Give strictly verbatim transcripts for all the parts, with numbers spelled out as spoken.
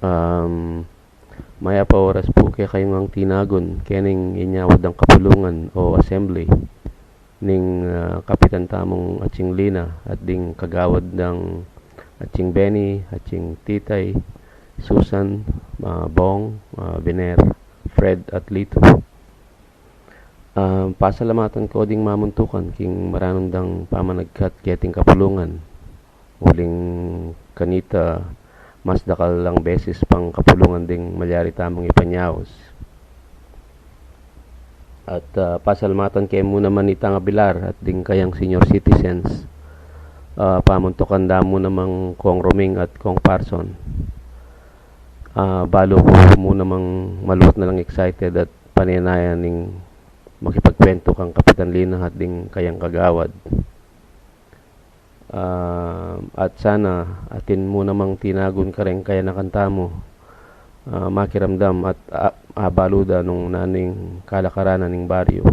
Um, mayap a oras pu kekayu ngang tinagun kening inyawad a kapulungan o assembly ning, ah, kapitan tamung Atsing Lina at ding kagawad nang Atsing Benny, Atsing Titay, Susan, ah, Bong, ah, Biner, Fred at Lito. Ah, pasalamatan ku ding mamuntukan king maranun dang pamanagkat keting kapulungan. Uling kanita, mas dakal lang beses pang kapulungan ding malyari tamung ipanyaus. At, ah, pasalamatan ke mu naman itang abilar at ding kayang senior citizens, ah, pamuntukan da mu namang Kong Roming at Kong Parson. Ah, balu ku mu namang maluat na lang excited at panenayan ning makipagkwentu kang Kapitan Lina at ding kayang kagawad. Ah, at sana atin mu namang tinagun kareng kayanakan tamu, ah, makiramdam at, ah, abalu da nung nanu ing kalakaran na ning baryu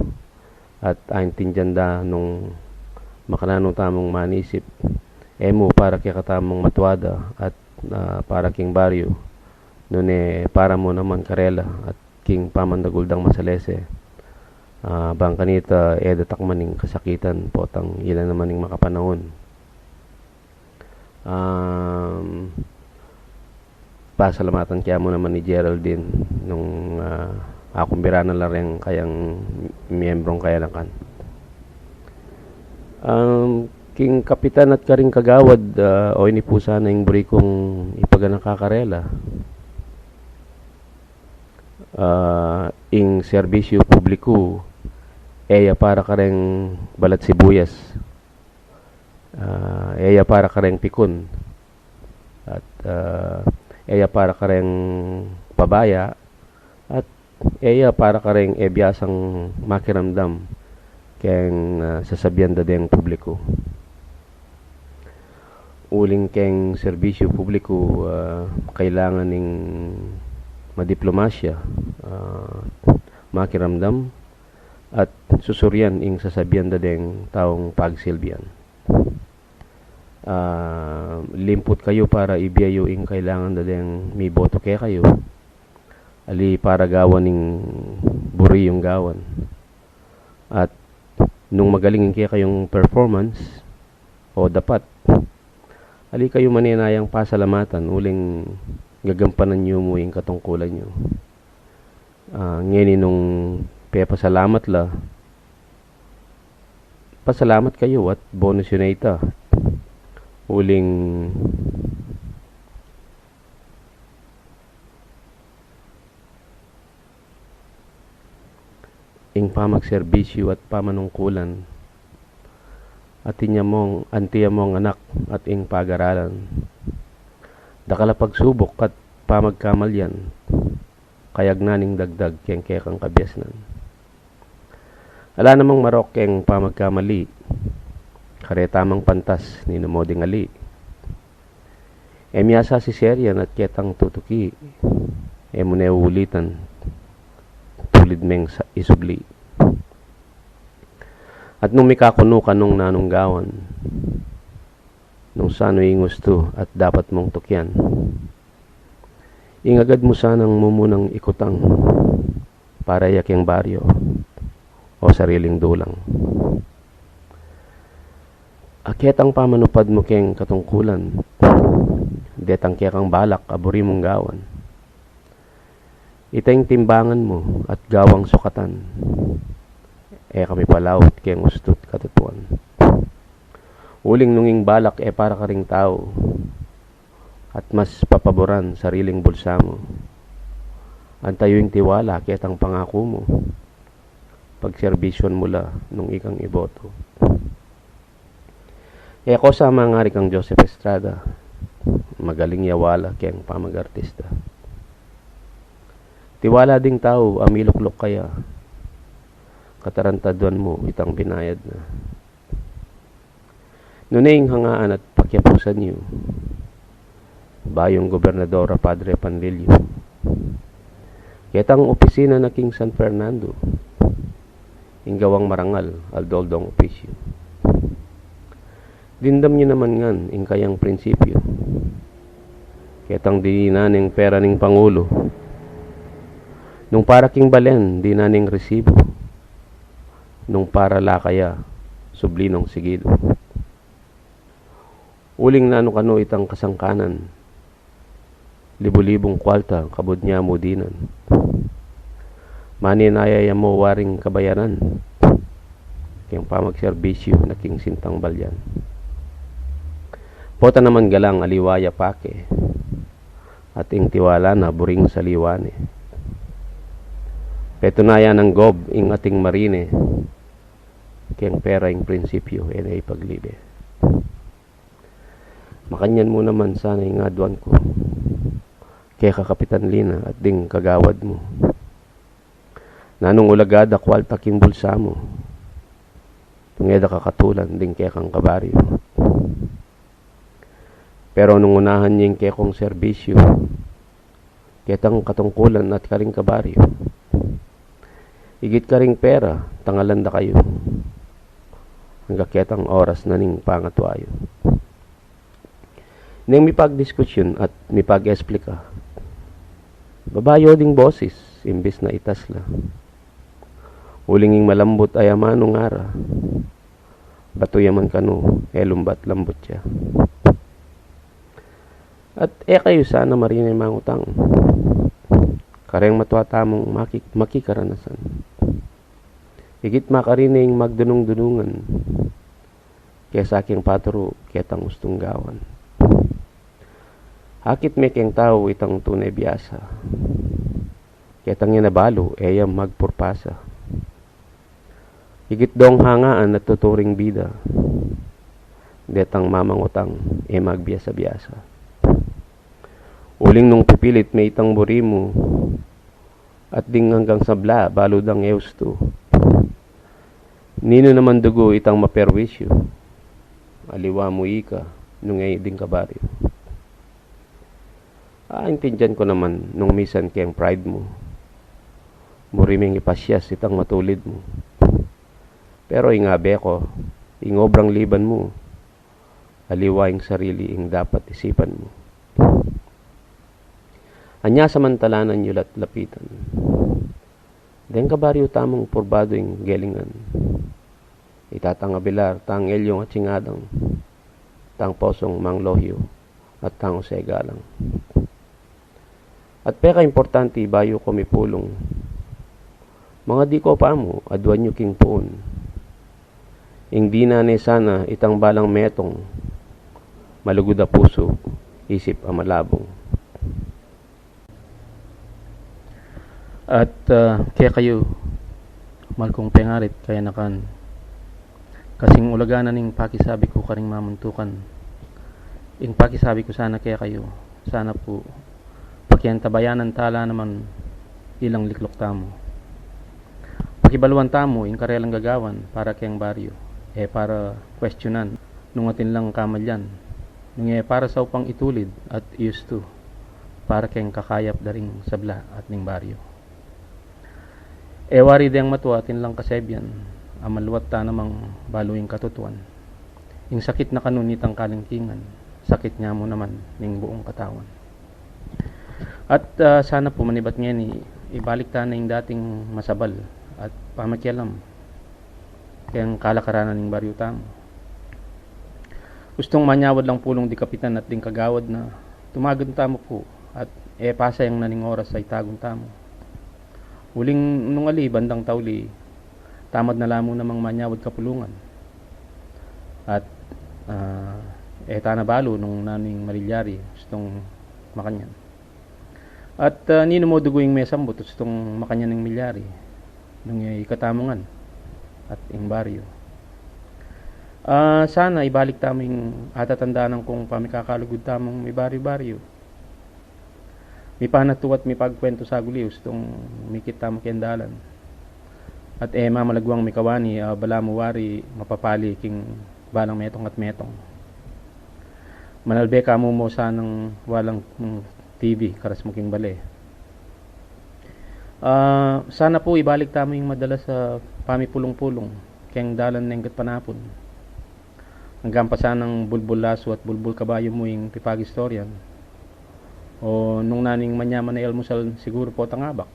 at aintindian da nung makananu tamung manisip. E mu para kekatamung matua da at, ah, para king baryu, nune para mu naman karela at king pamandagul dang masalese. Ah, bang kanita, e da takman ing kasakitan potang ila naman ing makapanaun. Um, pasalamatan ke mu naman i Geraldine nung, ah, akumbira na la reng kayang miyembrong kayanakan. Um, king kapitan at karing kagawad, ah, o ini pu sana ing buri kung ipaganaka karela. Ah, ing serbisyu publiku, e ya para kareng balat sibuyas, ah, e ya para kareng pikun, at, ah, e ya para kareng pabaya, at e ya para kareng e biasang makiramdam keng, ah, sasabian da deng publiku. Uling keng serbisyu publiku, ah, kailangan ning madiplomasya, ah, makiramdam, at susurian ing sasabian da deng taung pagsilbian. Ah, limput kayu para ibie yu ing kailangan da deng miboto kekayu. Ali para gawan ing buri yung gawan. At nung magaling ing kekayung performance o dapat, ali kayu manenayang pasalamatan uling gagampanan yu mu ing katungkulan yu. Ah, ngeni nung pepasalamat la, pasalamat kayu at bonus yu na ita. Uling ing pamagserbisyu at pamanungkulan, atin ya mung, anti ya mung anak at ing pagaralan. Dakal a pagsubuk at pamagkamalian, kayagnan ning dagdag keng kekang kabiasnan. Ala namang marok keng pamagkamali, kareta mang pantas ninu mo ding ali. E mi asasiserian at ketang tutuki, e mu ne ulitan, tulid meng sa-, isubli. At nung mikakunu ka nung nanung gawan, nung sanu ing ustu at dapat mung tukian, ing agad mu sanang mumunang ikutang para ya keng baryo o sariling dulang. A ketang pamanupad mu keng katungkulan, detang kekang balak a buri mung gawan. Ita ing timbangan mu at gawang sukatan, e ka mipalaut keng ustu't katutuan. Uling nung ing balak e para karing tau, at mas papaboran sariling bulsa mu, antayu ing tiwala ketang pangaku mu, pagserbisyuan mu la nung ikang iboto. E ko sa mangari kang Joseph Estrada, magaling ya wala keng pamagartista. Tiwala ding tau a milukluk kaya, katarantaduan mu itang binayad na. Nune ing hangaan at pakiapusan yu, bayung gobernador a Padre Panlilio, ketang opisina na king San Fernando, ing gawang marangal, aldo-aldong opisyu. Dimdam yu naman ngan ing kayang prinsipyu, Ketang dinan ning pera ning pangulo. Nung para king balen, dinan ning resibo. Nung para lakaya, subli nung sigilu. Uling nanu kanu itang kasangkanan, libu-libung kwalta kabud nya mu dinan. Mani naya ya mu waring kabayaran keng pamagserbisyu na king sintang balyan. Pota naman galang aliwa ya pake, at ing tiwala na buring saliwa ne. Petunaya nang gob ing ating marine, keng pera ing prinsipyu e ne ipaglibe. Makanyan mu naman sana ing aduan ku keka Kapitan Lina at ding kagawad mu. Nanung ulaga da kwalta king bulsa mu, nung e da kakatulan ding kekang kabaryu. Pero nung unahan ing kekong serbisyu, ketang katungkulan at karing kabaryu. Igit karing pera, tangalan da kayu. Angga ketang oras na ning pangatwa yu. Neng mipagdiskusyun at mipag-esplika, babayu ding bosis, imbis na itas la. Uling ing malambut a amanu ngara, batu ya man kanu, e lumbat lambut ya. At e kayu sana marine mangutang kareng matua tamung maki-, makikaranasan. Igit makarine ing magdunung-dunungan, kesa keng paturu ketang ustung gawan. Akit me keng tau itang tune biasa, ketang ya nabalu, e ya magpurpasa. Igit dong hangaan at tuturing bida, detang mamangutang e magbiasa-biasa. Uling nung pipilit me itang buri mu, at ding anggang sabla balu dang e ustu. Ninu naman dugu itang maperwisyu, aliwa mu ika nung e ding kabaryu. Ah, intindian ku naman nung misan keng pride mu, buri meng ipasyas itang matulid mu. Pero ing abe ku, ing obrang liban mu, aliwa ing sarili ing dapat isipan mu. Anya samantalanan yu la't lapitan deng kabaryu tamung purbadu ing gelingan. Itatang abilar, tang elyung at singadang, tang posong manglohyu, at tang usegalang. At pekaimportante, bayu ku mipulung, mangadi ku pa mu, aduan yu king puun. Ing dina ne sana itang balang metung, malugud a pusu, isip a malabung. At, ah, kekayu, mal kung pengarit kayanakan, kasing ulaga na ning pakisabi ku karing mamuntukan, ing pakisabi ku sana kekayu, sana pu, pakiantabayanan tala naman ilang likluk tamu. Pakibaluan tamu ing karelang gagawan para keng baryu, e para kwestiyonan nung atin lang kamalyan, nung e para saupang itulid at iyustu para keng kakayap da ring sabla at ning baryu. E wari deng matua atin lang kasebian, a maluat ta namang balu ing katutuan. Ing sakit na kanu nitang kalingkingan, sakit nya mu naman ning buung katawan. At, ah, sana pu manibat ngeni, ibalik ta na ing dating masabal at pamakialam keng kalakaran na ning baryu tamu. Ustung manyawad lang pulung di kapitan at ding kagawad na tumagun tamu pu at e pasayang na ning oras a itagun tamu. Uling nung ali bandang tauli, tamad na la mu namang manyawad kapulungan. At, ah, e ta na balu nung nanu ing marilyari, ustung makanyan. At, ah, ninu mu dugu ing mesambut, ustung makanyan ing milyari nung e ikatamu ngan at ing baryu. Ah, sana ibalik tamu ing atatandanan kung pamikakalugud tamung mibaryu-baryu. Mipanatu at mipagkwentu saguli, ustung mikit tamu keng dalan. At e mamalagwang mikawani, ah, balamu wari mapapali king balang metung at metung. Manalbe ka mu mu sanang walang, mm, T V, karas mu king bale. Ah, sana pu ibalik tamu ing madalas a pamipulung-pulung keng dalan neng gat panapun. Anggang pa sanang bulbul lasu at bulbul kabayu mu ing pipagistoryan. O nung naning manyaman a almusal, siguru potang abak.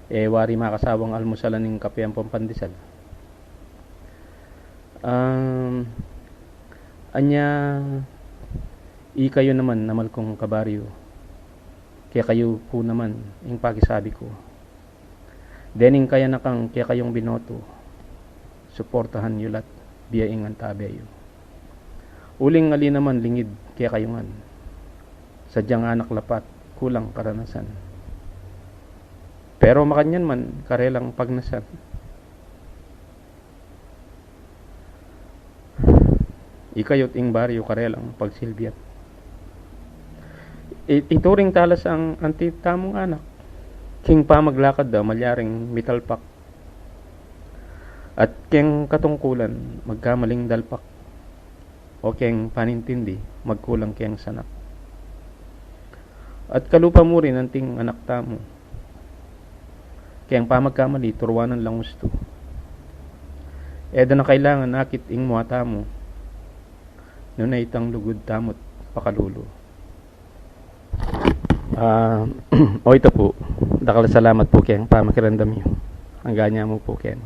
E wari makasawang almusalan ing kape ampong pandesal. Um, anya, ikayu naman, amal kung kabaryu, kekayu pu naman ing pakisabi ku. Dening kayanakan kekayung binoto, suportahan yu la't biaing antabe yu. Uling ali naman lingid kekayu ngan, sadyang anak lapat, kulang karanasan. Pero makanyan man, karelang pagnasan. Ikayu't ing baryu karelang pagsilbian. I-, ituring talas ang anti tamung anak. King pamaglakad da, malyaring mitalpak. At keng katungkulan, magkamaling dalpak. O keng panintindi, magkulang keng sanak. At kalupa mu rin anting anak tamu. Keng pamagkamali, turuanan lang ustu. E da na kailangan akit ing mua tamu. Nune itang lugud tamu't pakalulu. Ah, o ita pu, dakal a salamat pu keng pamakiramdam yu. Angga nya mu pu keng